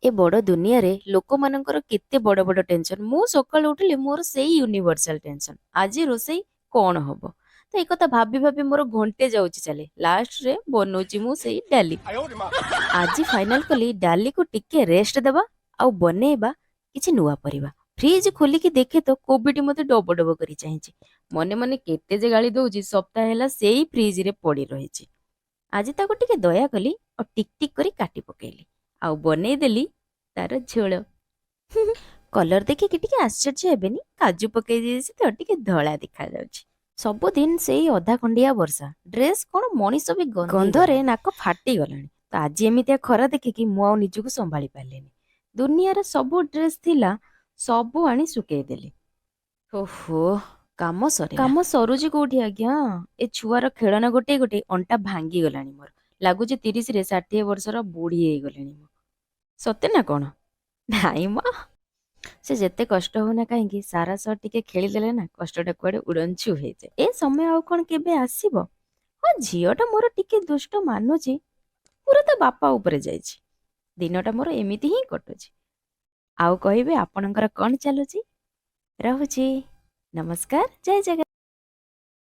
ଏ ବଡ଼ ଦୁନିଆରେ ଲୋକମାନଙ୍କର କେତେ ବଡ଼ ବଡ଼ ଟେନସନ୍। ମୁଁ ସକାଳୁ ଉଠିଲେ ମୋର ସେଇ ୟୁନିଭର୍ସାଲ ଟେନସନ୍, ଆଜି ରୋଷେଇ କ'ଣ ହବ। ତ ଏ କଥା ଭାବି ଭାବି ମୋର ଘଣ୍ଟେ ଯାଉଛି ଚାଲେ। ଲାଷ୍ଟରେ ବନଉଛି ମୁଁ ସେଇ ଡାଲି। ଆଜି ଫାଇନାଲ କଲି, ଡାଲିକୁ ଟିକେ ରେଷ୍ଟ ଦେବା ଆଉ ବନେଇବା କିଛି ନୂଆ ପରିବା। ଫ୍ରିଜ ଖୋଲିକି ଦେଖେ ତ କୋବିଟି ମତେ ଡବ ଡବ କରି ଚାହିଁଛି। ମନେ ମନେ କେତେ ଯେ ଗାଳି ଦଉଛି, ସପ୍ତାହ ହେଲା ସେଇ ଫ୍ରିଜରେ ପଡି ରହିଛି। ଆଜି ତାକୁ ଟିକେ ଦୟା କଲି ଆଉ ଟିକ ଟିକ କରି କାଟି ପକେଇଲି ଆଉ ବନେଇଦେଲି ତାର ଝୋଳ। କଲର ଦେଖିକି ଟିକେ ଆଶ୍ଚର୍ଯ୍ୟ ହେବେନି, କାଜୁ ପକେଇ ଦେଇଛି ତ ଟିକେ ଧଳା ଦେଖାଯାଉଛି। ସବୁଦିନ ସେଇ ଅଧା ଖଣ୍ଡିଆ ବର୍ଷା, ଡ୍ରେସ୍ କଣ ମଣିଷ ବି ଗନ୍ଧରେ ନାକ ଫାଟିଗଲାଣି। ତ ଆଜି ଏମିତିଆ ଖରା ଦେଖିକି ମୁଁ ଆଉ ନିଜକୁ ସମ୍ଭାଳି ପାରିଲିନି। ଦୁନିଆର ସବୁ ଡ୍ରେସ୍ ଥିଲା, ସବୁ ଆଣି ଶୁକେଇଦେଲି। ଓହୋ, କାମ ସରି, କାମ ସରୁଛି କୋଉଠି ଆଜ୍ଞା? ଏ ଛୁଆର ଖେଳନା ଗୋଟେ ଗୋଟେ ଅଣ୍ଟା ଭାଙ୍ଗିଗଲାଣି ମୋର। ଲାଗୁଛି 30ରେ 60 ବର୍ଷର ବୁଢୀ ହେଇଗଲିଣି ମୁଁ। ସତେ ନା କଣ? ନାଇଁ ମ, ସେ ଯେତେ କଷ୍ଟ ହଉନା କାହିଁକି, ସାରା ସହ ଟିକେ ଖେଳିଦେଲେ ନା କଷ୍ଟଟା କୁଆଡେ ଉଡ଼ନଛୁ ହେଇଯାଏ। ଏ ସମୟ ଆଉ କଣ କେବେ ଆସିବ? ହଁ, ଝିଅଟା ମୋର ଟିକେ ଦୁଷ୍ଟ ମାନୁଛି, ପୁରା ତା ବାପା ଉପରେ ଯାଇଛି। ଦିନଟା ମୋର ଏମିତି ହିଁ କଟୁଛି। ଆଉ କହିବେ ଆପଣଙ୍କର କଣ ଚାଲୁଛି? ରହୁଛି, ନମସ୍କାର, ଜୟ ଜଗନ୍ନାଥ।